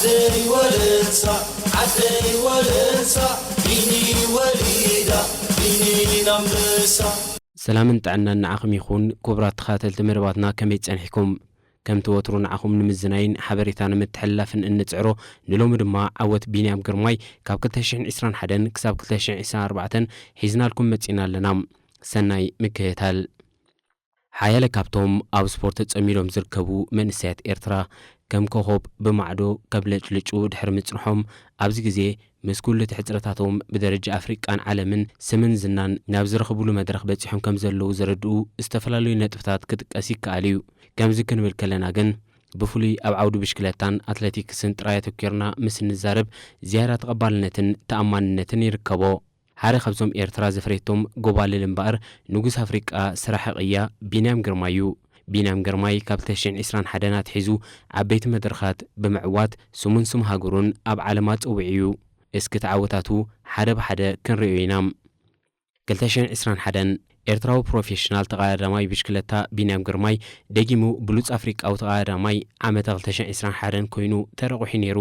ዓደይ ወለሳ፣ ዓደይ ወለሳ፣ ቢኒ ወሊዳ፣ ቢኒ ኣንበሳ። ሰላምን ጥዕናን ንዓኹም ይኹን። ክቡራት ተኸታተልቲ መደባትና፣ ከመይ ጸኒሕኩም? ከምቲ ወትሩ ንዓኹም ንምዝናይን ሓበሬታ ንምትሕልላፍን እንጽዕሮ፣ ንሎሚ ድማ ዓወት ቢንያም ግርማይ ካብ ክልተ ሽሕን ዕስራን ሓደን ክሳብ ክልተ ሽሕን ዕስራን ኣርባዕተን ሒዝናልኩም መጺና ኣለና። ሰናይ ምክትታል። ሓያለ ካብቶም ኣብ ስፖርት ተጸሚዶም ዝርከቡ መንእሰያት ኤርትራ፣ ከም ኮኾብ ብማዕዶ ከብለጭልጩ ድሕሪ ምጽንሖም፣ ኣብዚ ግዜ ምስ ኩሉ እቲ ሕጽረታቶም ብደረጃ ኣፍሪቃን ዓለምን ስምን ዝናን ናብ ዝረኽብሉ መድረኽ በጺሖም ከም ዘለዉ ዘረድኡ ዝተፈላለዩ ነጥብታት ክጥቀስ ይከኣል እዩ። ከምዚ ክንብል ከለና ግን፣ ብፍሉይ ኣብ ዓውዲ ብሽክለታን ኣትሌቲክስን ጥራይ ኣተኲርና ምስ እንዛረብ፣ ዝያዳ ተቐባልነትን ተኣማንነትን ይርከቦ። ሓደ ካብዞም ኤርትራ ዘፍረየቶም ጎባልል እምበኣር፣ ንጉስ ኣፍሪቃ ስራሕ ዕቕያ ቢንያም ግርማይ እዩ። ቢንያም ግርማይ ካብ ክልተ ሽሕን ዕስራን ሓደን ኣትሒዙ ዓበይቲ መድረኻት ብምዕዋት ስሙን ስም ሃገሩን ኣብ ዓለም ኣጸዊዑ እዩ። እስኪ እቲ ዓወታቱ ሓደ ብሓደ ክንርእዮ ኢና። ክልተ ሽሕን ዕስራን ሓደን፣ ኤርትራዊ ፕሮፌሽናል ተቐዳዳማይ ብሽክለታ ቢንያም ግርማይ ደጊሙ ብሉጽ ኣፍሪቃዊ ተቐዳዳማይ ዓመተ ክልተ ሽሕን ዕስራን ሓደን ኮይኑ ተረቑሑ ነይሩ።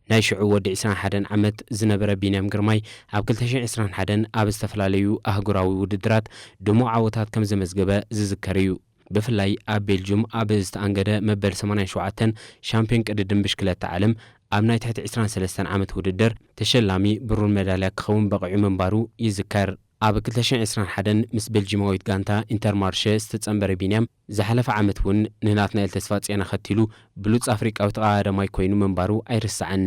ናይ ሽዑ ወዲ ዕስራን ሓደን ዓመት ዝነበረ ቢንያም ግርማይ፣ ኣብ ክልተ ሽሕን ዕስራን ሓደን ኣብ ዝተፈላለዩ ኣህጉራዊ ውድድራት ድሙቕ ዓወታት ከም ዘመዝገበ ዝዝከር እዩ። ብፍላይ ኣብ ቤልጁም ኣብ ዝተኣንገደ መበል ሰማንያን ሸውዓተን ሻምፒዮን ቅድድም ብሽክለታ ዓለም፣ ኣብ ናይ ትሕቲ ዕስራን ሰለስተን ዓመት ውድድር ተሸላሚ ብሩር መዳልያ ክኸውን በቒዑ ምንባሩ ይዝከር። ኣብ ክልተ ሽሕን ዕስራን ሓደን ምስ ቤልጂማዊት ጋንታ ኢንተርማርሸ ዝተጸንበረ ቢንያም፣ ዝሓለፈ ዓመት እውን ንናትናኤል ተስፋጽዮን ኣኸቲሉ ብሉጽ ኣፍሪቃዊ ተቐዳዳማይ ኮይኑ ምንባሩ ኣይርሳዕን።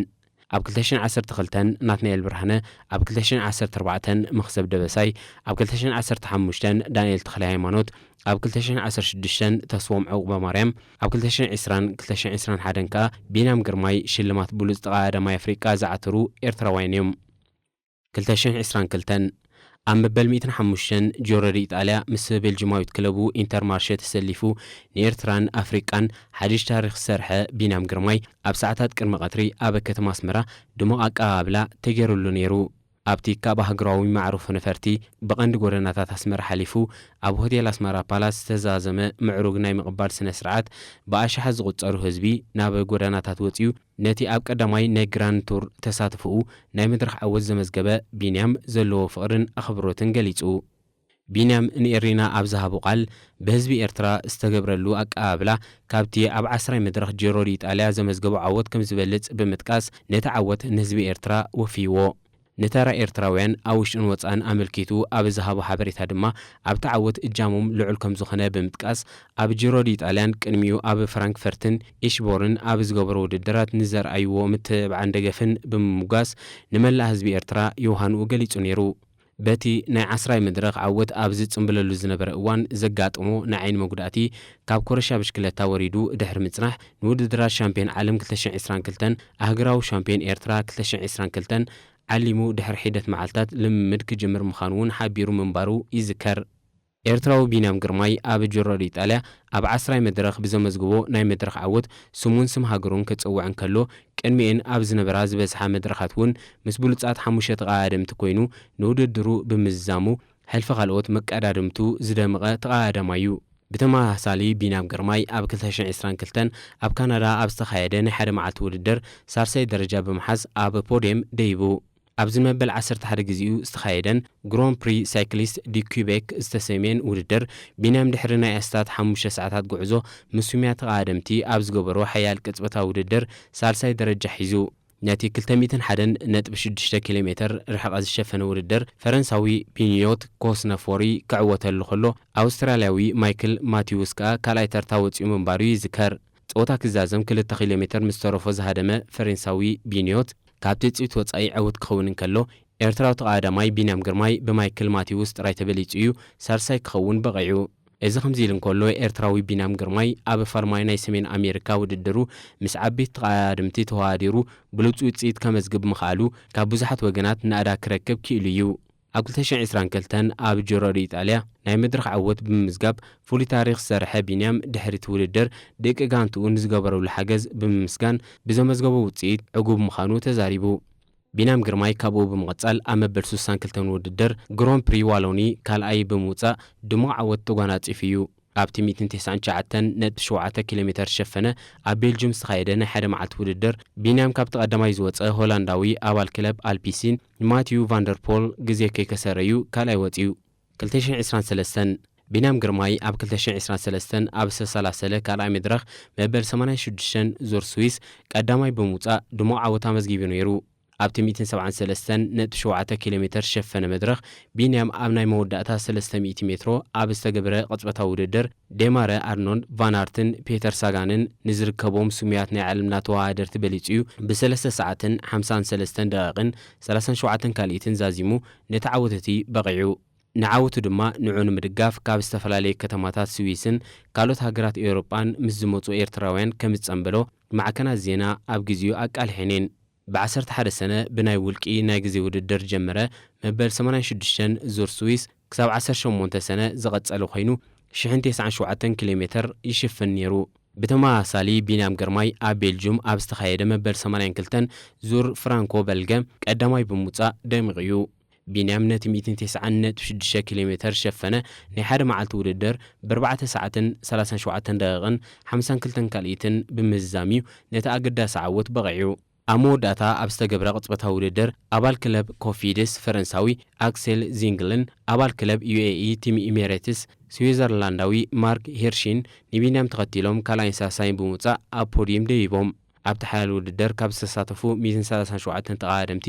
ኣብ ክልተ ሽሕን ዓሰርተ ክልተን ናትናኤል ብርሃነ፣ ኣብ ክልተ ሽሕን ዓሰርተ ኣርባዕተን መኽሰብ ደበሳይ፣ ኣብ ክልተ ሽሕን ዓሰርተ ሓሙሽተን ዳንኤል ተኽለ ሃይማኖት፣ ኣብ ክልተ ሽሕን ዓሰርተ ሽዱሽተን ተስፎም ዕቑበ ማርያም፣ ኣብ ክልተ ሽሕን ዕስራን ክልተ ሽሕን ዕስራን ሓደን ከኣ ቢንያም ግርማይ ሽልማት ብሉጽ ተቐዳዳማይ ኣፍሪቃ ዝዓተሩ ኤርትራውያን እዮም። ክልተ ሽሕን ዕስራን ክልተን፣ ኣብ መበል ሚእትን ሓሙሽተን ጂሮ ዲ ኢጣልያ ምስ ቤልጂማዊት ክለቡ ኢንተርማርሸ ተሰሊፉ ንኤርትራን ኣፍሪቃን ሓድሽ ታሪኽ ዝሰርሐ ቢንያም ግርማይ፣ ኣብ ሰዓታት ቅድሚ ቀትሪ ኣብ ከተማ ኣስመራ ድሙቕ ኣቀባብላ ተገይሩሉ ነይሩ። ኣብቲ ካብ ኣህጉራዊ መዕርፎ ነፈርቲ ብቐንዲ ጎደናታት ኣስመራ ሓሊፉ፣ ኣብ ሆቴል ኣስመራ ፓላስ ዝተዛዘመ ምዕሩግ ናይ ምቕባል ስነ ስርዓት፣ ብኣሽሓት ዝቑጸሩ ህዝቢ ናብ ጎደናታት ወጺኡ ነቲ ኣብ ቀዳማይ ናይ ግራንድ ቱር ተሳትፎኡ ናይ መድረኽ ዓወት ዘመዝገበ ቢንያም ዘለዎ ፍቕርን ኣኽብሮትን ገሊጹ። ቢንያም ንኤሪና ኣብ ዝሃቦ ቃል፣ ብህዝቢ ኤርትራ ዝተገብረሉ ኣቀባብላ ካብቲ ኣብ ዓስራይ መድረኽ ጂሮ ዲ ኢጣልያ ዘመዝገቦ ዓወት ከም ዝበልጽ ብምጥቃስ፣ ነቲ ዓወት ንህዝቢ ኤርትራ ወፍይዎ። ንተራ ኤርትራውያን ኣብ ውሽጥን ወጻእን ኣመልኪቱ ኣብ ዝሃቦ ሓበሬታ ድማ፣ ኣብቲ ዓወት እጃሞም ልዑል ከም ዝኾነ ብምጥቃስ፣ ኣብ ጂሮ ዲ ኢጣልያን ቅድሚኡ ኣብ ፍራንክፈርትን ኢሽቦርን ኣብ ዝገበሮ ውድድራት ንዘርኣይዎ ምትብባዕን ደገፍን ብምምጓስ፣ ንመላእ ህዝቢ ኤርትራ ዮሃንኡ ገሊጹ ነይሩ። በቲ ናይ ዓስራይ መድረኽ ዓወት ኣብ ዝጽምብለሉ ዝነበረ እዋን ዘጋጠሞ ናይ ዓይኒ መጉዳእቲ፣ ካብ ኮረሻ ብሽክለታ ወሪዱ ድሕሪ ምጽናሕ፣ ንውድድራት ሻምፒዮን ዓለም ክልተ ሽሕን ዕስራን ክልተን ኣህጉራዊ ሻምፒዮን ኤርትራ ክልተ ሽሕን ዕስራን ክልተን ዓሊሙ ድሕሪ ሒደት መዓልታት ልምምድ ክጅምር ምዃኑ እውን ሓቢሩ ምንባሩ ይዝከር። ኤርትራዊ ቢንያም ግርማይ ኣብ ጂሮ ዲ ኢጣልያ ኣብ ዓስራይ መድረኽ ብዘመዝግቦ ናይ መድረኽ ዓወት ስሙን ስም ሃገሩን ክጽውዕ እንከሎ፣ ቅድሚኤን ኣብ ዝነበራ ዝበዝሓ መድረኻት እውን ምስ ብሉጻት ሓሙሽተ ተቐዳደምቲ ኮይኑ ንውድድሩ ብምዝዛሙ፣ ሕልፊ ካልኦት መቀዳድምቱ ዝደመቐ ተቐዳዳማይ እዩ። ብተመሳሳሊ፣ ቢንያም ግርማይ ኣብ ክልተ ሽሕን ዕስራን ክልተን ኣብ ካናዳ ኣብ ዝተኻየደ ናይ ሓደ መዓልቲ ውድድር ሳልሳይ ደረጃ ብምሓዝ ኣብ ፖድየም ደይቡ። ኣብዚ መበል ዓሰርተ ሓደ ግዜኡ ዝተኻየደን ግሮን ፕሪ ሳይክሊስት ዲ ኲቤክ ዝተሰምየን ውድድር፣ ቢንያም ድሕሪ ናይ ኣስታት ሓሙሽተ ሰዓታት ጉዕዞ ምስ ሱምያ ተቐዳደምቲ ኣብ ዝገበሮ ሓያል ቅጽበታዊ ውድድር ሳልሳይ ደረጃ ሒዙ። ነቲ ክልተ ሚእትን ሓደን ነጥቢ ሽዱሽተ ኪሎ ሜተር ርሕቐት ዝሸፈነ ውድድር፣ ፈረንሳዊ ቢንዮት ኮስነፎሪ ክዕወተሉ ከሎ፣ ኣውስትራልያዊ ማይክል ማቲውስ ከኣ ካልኣይ ተርታ ወጺኡ ምንባሩ ይዝከር። ጸወታ ክዛዘም ክልተ ኪሎ ሜተር ምስ ተረፎ ዝሃደመ ፈረንሳዊ ቢንዮት፣ ካብ ትጽቢት ወጻኢ ዕዉት ክኸውን እንከሎ፣ ኤርትራዊ ተቐዳዳማይ ቢንያም ግርማይ ብማይክል ማቲውስ ጥራይ ተበሊጹ እዩ ሳልሳይ ክኸውን በቒዑ። እዚ ከምዚ ኢሉ እንከሎ፣ ኤርትራዊ ቢንያም ግርማይ ኣብ ፋልማይ ናይ ሰሜን ኣሜሪካ ውድድሩ ምስ ዓበይቲ ተቐዳደምቲ ተወዳዲሩ ብሉጽ ውጽኢት ከመዝግብ ምኽኣሉ፣ ካብ ብዙሓት ወገናት ናእዳ ክረክብ ክኢሉ እዩ። ኣብ ክልተ ሽሕን ዕስራን ክልተን ኣብ ጂሮ ዲ ኢጣልያ ናይ መድረኽ ዓወት ብምምዝጋብ ፍሉይ ታሪኽ ዝሰርሐ ቢንያም፣ ድሕሪ እቲ ውድድር ደቂ ጋንትኡ ንዝገበረሉ ሓገዝ ብምምስጋን፣ ብዘመዝገቦ ውጽኢት ዕጉብ ምዃኑ ተዛሪቡ። ቢንያም ግርማይ ካብኡ ብምቕጻል ኣብ መበል ስሳን ክልተን ውድድር ግሮን ፕሪ ዋሎኒ ካልኣይ ብምውጻእ ድሙቕ ዓወት ተጓናጺፉ እዩ። ኣብቲ ሚእትን ተስዓን ትሽዓተን ነጥቢ ሸውዓተ ኪሎ ሜተር ዝሸፈነ ኣብ ቤልጅም ዝተኻየደ ናይ ሓደ መዓልቲ ውድድር፣ ቢንያም ካብቲ ቀዳማይ ዝወጸ ሆላንዳዊ ኣባል ክለብ ኣልፒሲን ማቲዩ ቫንደርፖል ግዜ ከይከሰረዩ ካልኣይ ወጺኡ። ክልተ ሽሕን ዕስራን ሰለስተን፣ ቢንያም ግርማይ ኣብ ክልተ ሽሕን ዕስራን ሰለስተን ኣብ ዝተሰላሰለ ካልኣይ መድረኽ መበል ሰማንያን ሽዱሽተን ዙር ስዊስ ቀዳማይ ብምውጻእ ድሙቕ ዓወት ኣመዝጊቡ ነይሩ። ኣብቲ ሚእትን ሰብዓን ሰለስተን ነጥቢ ሸውዓተ ኪሎ ሜተር ዝሸፈነ መድረኽ፣ ቢንያም ኣብ ናይ መወዳእታ ሰለስተ ሚእቲ ሜትሮ ኣብ ዝተገብረ ቅጽበታዊ ውድድር፣ ዴማረ ኣርኖልድ ቫን ኣርትን ፔተር ሳጋንን ንዝርከቦም ስሙያት ናይ ዓለምና ተወዳደርቲ በሊጹ እዩ። ብሰለስተ ሰዓትን ሓምሳን ሰለስተን ደቂቕን ሰላሳን ሸውዓተን ካልኢትን ዛዚሙ ነቲ ዓወት እቲ በቒዑ። ንዓወቱ ድማ ንዑ ንምድጋፍ ካብ ዝተፈላለዩ ከተማታት ስዊስን ካልኦት ሃገራት ኤውሮጳን ምስ ዝመጹ ኤርትራውያን ከም ዝጸንበሎ ማዕከናት ዜና ኣብ ግዜኡ ኣቃሊሐን እየን። ብዓሰርተ ሓደ ሰነ ብናይ ውልቂ ናይ ግዜ ውድድር ጀመረ። መበል ሰማንያን ሽዱሽተን ዙር ስዊስ ክሳብ ዓሰርተ ሸሞንተ ሰነ ዝቐጸለ ኮይኑ፣ ሽሕን ተስዓን ሸውዓተን ኪሎ ሜተር ይሽፍን ነይሩ። ብተመሳሳሊ ቢንያም ግርማይ ኣብ ቤልጅም ኣብ ዝተኻየደ መበል ሰማንያን ክልተን ዙር ፍራንኮ በልገ ቀዳማይ ብምውጻእ ደሚቑ እዩ። ቢንያም ነቲ ሚእትን ተስዓን ነጥቢ ሽዱሽተ ኪሎ ሜተር ዝሸፈነ ናይ ሓደ መዓልቲ ውድድር ብኣርባዕተ ሰዓትን ሰላሳን ሸውዓተን ደቂቕን ሓምሳን ክልተን ካልኢትን ብምዝዛም እዩ ነቲ ኣገዳሲ ዓወት በቒዑ። ኣብ መወዳእታ ኣብ ዝተገብረ ቅጽበታዊ ውድድር፣ ኣባል ክለብ ኮፊድስ ፈረንሳዊ ኣክሴል ዚንግልን ኣባል ክለብ ዩ ኤ ኢ ቲም ኢሜሬትስ ስዊዘርላንዳዊ ማርክ ሂርሺን ንቢንያም ተኸቲሎም ካልኣይን ሳልሳይን ብምውጻእ ኣብ ፖድየም ደይቦም። ኣብቲ ሓያል ውድድር ካብ ዝተሳተፉ ሚእትን ሰላሳን ሸውዓተን ተቐዳደምቲ፣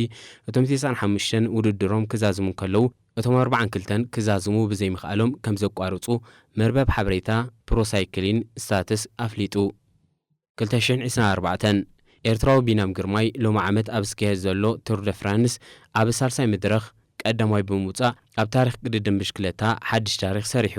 እቶም ተስዓን ሓሙሽተን ውድድሮም ክዛዝሙ እንከለዉ፣ እቶም ኣርባዓን ክልተን ክዛዝሙ ብዘይምኽኣሎም ከም ዘቋርጹ መርበብ ሓበሬታ ፕሮሳይክሊን ስታትስ ኣፍሊጡ። ክልተ ሽሕን ዕስራን ኣርባዕተን፣ ኤርትራዊ ቢንያም ግርማይ ሎሚ ዓመት ኣብ ዝካየድ ዘሎ ቱር ደ ፍራንስ ኣብ ሳልሳይ መድረኽ ቀዳማይ ብምውጻእ፣ ኣብ ታሪኽ ቅድድም ብሽክለታ ሓድሽ ታሪኽ ሰሪሑ።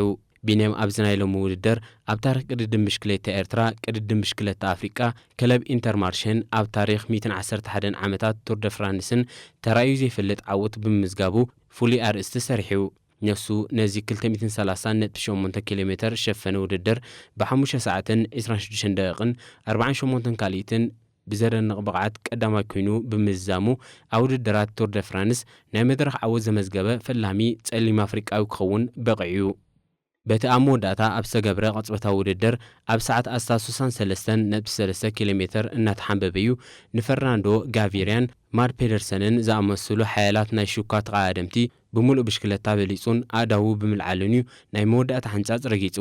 ቢንያም ኣብዚ ናይ ሎሚ ውድድር፣ ኣብ ታሪኽ ቅድድም ብሽክሌታ ኤርትራ፣ ቅድድም ብሽክለታ ኣፍሪቃ፣ ክለብ ኢንተርማርሸን ኣብ ታሪኽ ሚእትን ዓሰርተ ሓደን ዓመታት ቱር ደ ፍራንስን ተራእዩ ዘይፈልጥ ዓወት ብምምዝጋቡ ፍሉይ ኣርእስቲ ሰሪሑ። ነሱ ነዚ ክልተ ሚእትን ሰላሳን ነጥቢ ሸሞንተ ኪሎ ሜተር ዝሸፈነ ውድድር ብሓሙሽተ ሰዓትን ዕስራን ሽዱሽተን ደቂቕን ኣርባዓን ሸሞንተን ካልኢትን ብዘደንቕ ብቕዓት ቀዳማይ ኮይኑ ብምዝዛሙ፣ ኣብ ውድድራት ቱር ደ ፍራንስ ናይ መድረኽ ዓወት ዘመዝገበ ፈላሚ ጸሊም ኣፍሪቃዊ ክኸውን በቒዑ። በቲ ኣብ መወዳእታ ኣብ ዝተገብረ ቅጽበታዊ ውድድር፣ ኣብ ሰዓት ኣስታት ስሳን ሰለስተን ነጥቢ ሰለስተ ኪሎ ሜተር እናተሓንበበ እዩ ንፈርናንዶ ጋቪርያን ማድ ፔደርሰንን ዝኣመሰሉ ሓያላት ናይ ሹካ ተቐዳደምቲ ብምሉእ ብሽክለታ በሊጹን ኣእዳዉ ብምልዓሉን እዩ ናይ መወዳእታ ሕንጻጽ ረጊጹ።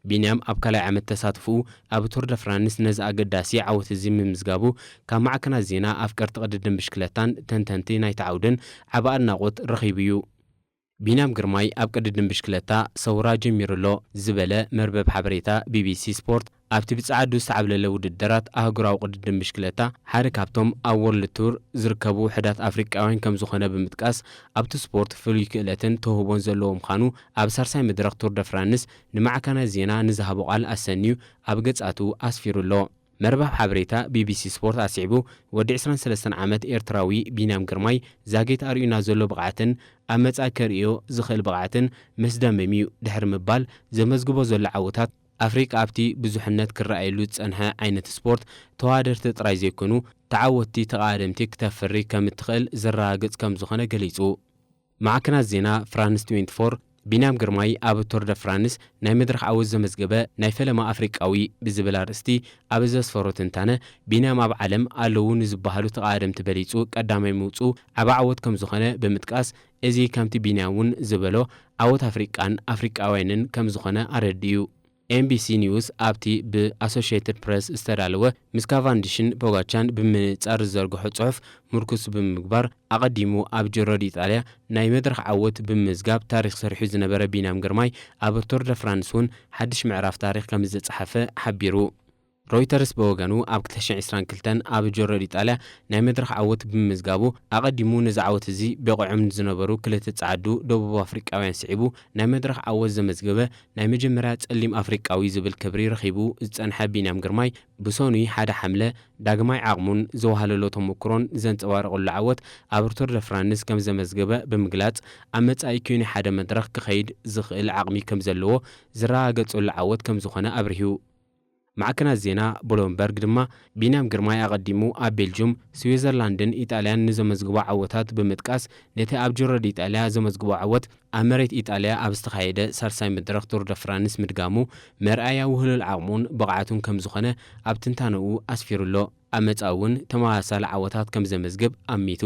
ቢንያም ኣብ ካልኣይ ዓመት ተሳትፎኡ ኣብ ቱር ደ ፍራንስ ነዚ ኣገዳሲ ዓወት እዚ ምምዝጋቡ፣ ካብ ማዕከናት ዜና ኣፍቀርቲ ቅድድም ብሽክለታን ተንተንቲ ናይቲ ዓውድን ዓቢ ኣድናቖት ረኺቡ እዩ። ቢንያም ግርማይ ኣብ ቅድድም ብሽክለታ ሰውራ ጀሚሩ ኣሎ ዝበለ መርበብ ሓበሬታ ቢ ቢ ሲ ስፖርት፣ ኣብቲ ብጸዓዱ ዝተዓብለለ ውድድራት ኣህጉራዊ ቅድድም ብሽክለታ ሓደ ካብቶም ኣብ ወርልድ ቱር ዝርከቡ ውሑዳት ኣፍሪቃውያን ከም ዝኾነ ብምጥቃስ፣ ኣብቲ ስፖርት ፍሉይ ክእለትን ተውህቦን ዘለዎ ምዃኑ ኣብ ሳልሳይ መድረኽ ቱር ደ ፍራንስ ንማዕከናት ዜና ንዝሃቦ ቃል ኣሰንዩ ኣብ ገጻቱ ኣስፊሩ ኣሎ። መርበብ ሓበሬታ ቢ ቢ ሲ ስፖርት ኣስዒቡ፣ ወዲ ዕስራን ሰለስተን ዓመት ኤርትራዊ ቢንያም ግርማይ ዛጌት ኣርእዩና ዘሎ ብቕዓትን ኣብ መጻኢ ከርእዮ ዝኽእል ብቕዓትን መስደመም እዩ ድሕሪ ምባል፣ ዘመዝግቦ ዘሎ ዓወታት ኣፍሪቃ ኣብቲ ብዙሕነት ክረኣየሉ ዝጸንሐ ዓይነት ስፖርት ተወዳደርቲ ጥራይ ዘይኮኑ፣ ተዓወትቲ ተቐዳደምቲ ክተፍሪ ከም እትኽእል ዘረጋግጽ ከም ዝኾነ ገሊጹ። ማዕከናት ዜና ፍራንስ ትዌንቲ ፎር፣ ቢንያም ግርማይ ኣብ ቱር ደ ፍራንስ ናይ መድረኽ ዓወት ዘመዝገበ ናይ ፈለማ ኣፍሪቃዊ ብዝብል ኣርእስቲ ኣብ ዘስፈሮ ትንታነ፣ ቢንያም ኣብ ዓለም ኣለዉ ንዝበሃሉ ተቐዳደምቲ በሊጹ ቀዳማይ ምውጽኡ ዓቢ ዓወት ከም ዝኾነ ብምጥቃስ፣ እዚ ከምቲ ቢንያም እውን ዝበሎ ዓወት ኣፍሪቃን ኣፍሪቃውያንን ከም ዝኾነ ኣረዲኡ። ኤን ቢ ሲ ኒውስ ኣብቲ ብኣሶሽየትድ ፕረስ ዝተዳለወ ምስ ካቫንዲሽን ፖጋቻን ብምንጻር ዝዘርግሖ ጽሑፍ ምርኩስ ብምግባር፣ ኣቐዲሙ ኣብ ጂሮ ዲጣልያ ናይ መድረኽ ዓወት ብምምዝጋብ ታሪኽ ሰሪሑ ዝነበረ ቢንያም ግርማይ፣ ኣብ ቱር ደ ፍራንስ እውን ሓድሽ ምዕራፍ ታሪኽ ከም ዝጸሓፈ ሓቢሩ። ሮይተርስ ብወገኑ፣ ኣብ ክልተ ሽሕን ዕስራን ክልተን ኣብ ጂሮ ዲጣልያ ናይ መድረኽ ዓወት ብምምዝጋቡ፣ ኣቐዲሙ ነዚ ዓወት እዚ በቒዖም ዝነበሩ ክልተ ጸዓዱ ደቡብ ኣፍሪቃውያን ስዒቡ ናይ መድረኽ ዓወት ዘመዝገበ ናይ መጀመርያ ጸሊም ኣፍሪቃዊ ዝብል ክብሪ ረኺቡ ዝጸንሐ ቢንያም ግርማይ፣ ብሰኑይ ሓደ ሓምለ ዳግማይ ዓቕሙን ዘዋህለሎ ተመኩሮን ዘንጸባረቐሉ ዓወት ኣብ ቱር ደ ፍራንስ ከም ዘመዝገበ ብምግላጽ፣ ኣብ መጻኢ ኪኑ ሓደ መድረኽ ክኸይድ ዝኽእል ዓቕሚ ከም ዘለዎ ዝረጋገጸሉ ዓወት ከም ዝኾነ ኣብሪሁ። ማዕከናት ዜና ብሉምበርግ ድማ፣ ቢንያም ግርማይ ኣቐዲሙ ኣብ ቤልጁም፣ ስዊዘርላንድን ኢጣልያን ንዘመዝግቦ ዓወታት ብምጥቃስ፣ ነቲ ኣብ ጅሮድ ኢጣልያ ዘመዝግቦ ዓወት ኣብ መሬት ኢጣልያ ኣብ ዝተኻየደ ሳልሳይ መድረኽ ቱር ደ ፍራንስ ምድጋሙ፣ መርኣያ ውህሉል ዓቕሙን ብቕዓቱን ከም ዝኾነ ኣብ ትንታነኡ ኣስፊሩ ኣሎ። ኣብ መጻኢ እውን ተመሳሳሊ ዓወታት ከም ዘመዝግብ ኣሚቱ።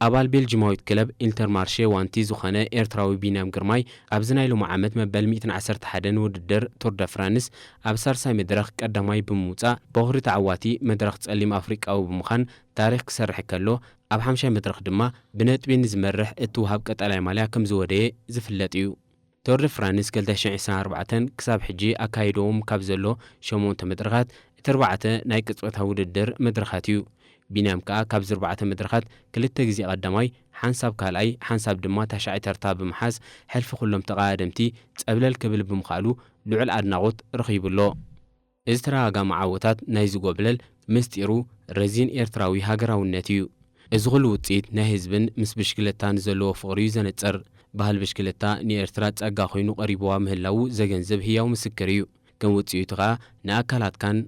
ኣባል ቤልጂማዊት ክለብ ኢንተርማርሼ ዋንቲ ዝኾነ ኤርትራዊ ቢንያም ግርማይ፣ ኣብዚ ናይ ሎሚ ዓመት መበል ሚእትን ዓሰርተ ሓደን ውድድር ቱር ደ ፍራንስ፣ ኣብ ሳልሳይ መድረኽ ቀዳማይ ብምውጻእ፣ በኹሪ ተዓዋቲ መድረኽ ጸሊም ኣፍሪቃዊ ብምዃን ታሪኽ ክሰርሕ ከሎ፣ ኣብ ሓምሻይ መድረኽ ድማ ብነጥቢ ንዝመርሕ እትወሃብ ቀጠልያ ማልያ ከም ዝወደየ ዝፍለጥ እዩ። ቶር ደ ፍራንስ ክልተ ሽሕን ዕስራን ኣርባዕተን ክሳብ ሕጂ ኣካይድዎም ካብ ዘሎ ሸሞንተ መድረኻት፣ እቲ ኣርባዕተ ናይ ቅጽበታዊ ውድድር መድረኻት እዩ። ቢንያም ከኣ ካብዚ ኣርባዕተ መድረኻት ክልተ ግዜ ቀዳማይ፣ ሓንሳብ ካልኣይ፣ ሓንሳብ ድማ ታሽዓይ ተርታ ብምሓዝ፣ ሕልፊ ኩሎም ተቐዳደምቲ ጸብለል ክብል ብምኽኣሉ ልዑል ኣድናቖት ረኺቡ ኣሎ። እዚ ተደጋጋሚ ዓወታት ናይዚ ጎብለል ምስጢሩ ረዚን ኤርትራዊ ሃገራውነት እዩ። እዚ ኩሉ ውጽኢት ናይ ህዝብን ምስ ብሽክለታን ዘለዎ ፍቕሪ እዩ ዘነጽር። ባህሊ ብሽክለታ ንኤርትራ ጸጋ ኮይኑ ቀሪብዋ ምህላዉ ዘገንዝብ ህያው ምስክር እዩ። ከም ውጽኢቱ ከኣ ንኣካላትካን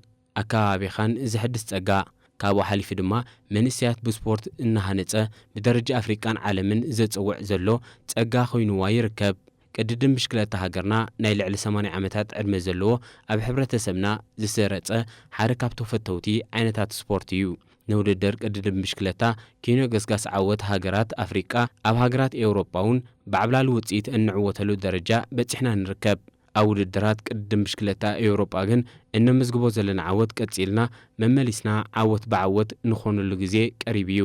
ኣከባቢኻን ዘሐድስ ጸጋ፣ ካብኡ ሓሊፉ ድማ መንእሰያት ብስፖርት እናሃነጸ ብደረጃ ኣፍሪቃን ዓለምን ዘጽውዕ ዘሎ ጸጋ ኮይኑዋ ይርከብ። ቅድድም ብሽክለታ ሃገርና ናይ ልዕሊ ሰማንያ ዓመታት ዕድመ ዘለዎ ኣብ ሕብረተሰብና ዝሰረጸ ሓደ ካብ ተፈተውቲ ዓይነታት ስፖርት እዩ። ንውድድር ቅድድም ብሽክለታ ኪኖ ገስጋስ ዓወት ሃገራት ኣፍሪቃ ኣብ ሃገራት ኤውሮጳ እውን ብዓብላሊ ውጽኢት እንዕወተሉ ደረጃ በጺሕና ንርከብ። ኣብ ውድድራት ቅድድም ብሽክለታ ኤውሮጳ ግን እነመዝግቦ ዘለና ዓወት ቀጺልና መመሊስና ዓወት ብዓወት ንኾነሉ ግዜ ቀሪቡ እዩ።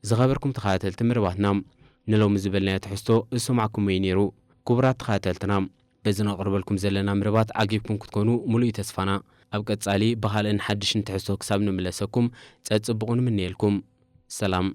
ዝኸበርኩም ተኸታተልቲ መደባትና፣ ንሎሚ ዝበልናዮ ትሕዝቶ ዝሰማዕኩሞ እዩ ነይሩ። ክቡራት ተኸታተልትና፣ በዚ ነቕርበልኩም ዘለና መደባት ዓጊብኩም ክትኮኑ ሙሉእ እዩ ተስፋና። ኣብ ቀጻሊ ብኻልእን ሓድሽን ትሕዝቶ ክሳብ ንምለሰኩም ጸጽብቑ ንምነየልኩም። ሰላም።